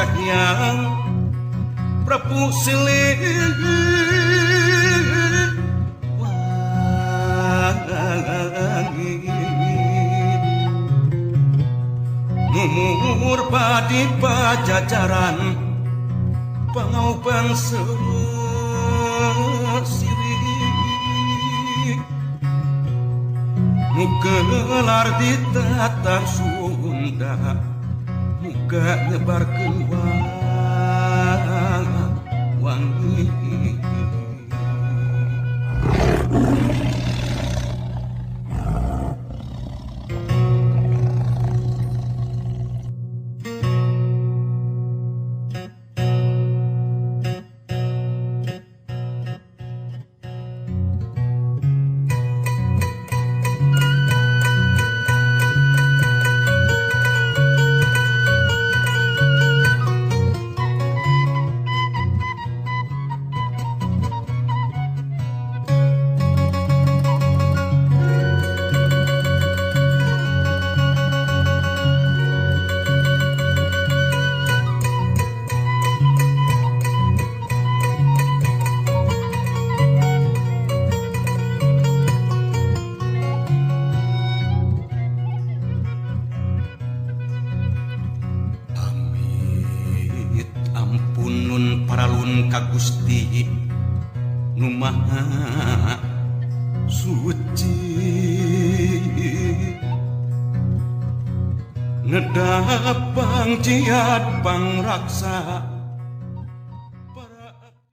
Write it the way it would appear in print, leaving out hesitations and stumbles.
Kahiyang Prabu Siliwangi. Mumur padi pajajaran pangaupang siri mugelar di tatar Sunda muga nyebarkeun wangi. Ka Gusti nu Maha Suci ngedap pangjiat pangraksa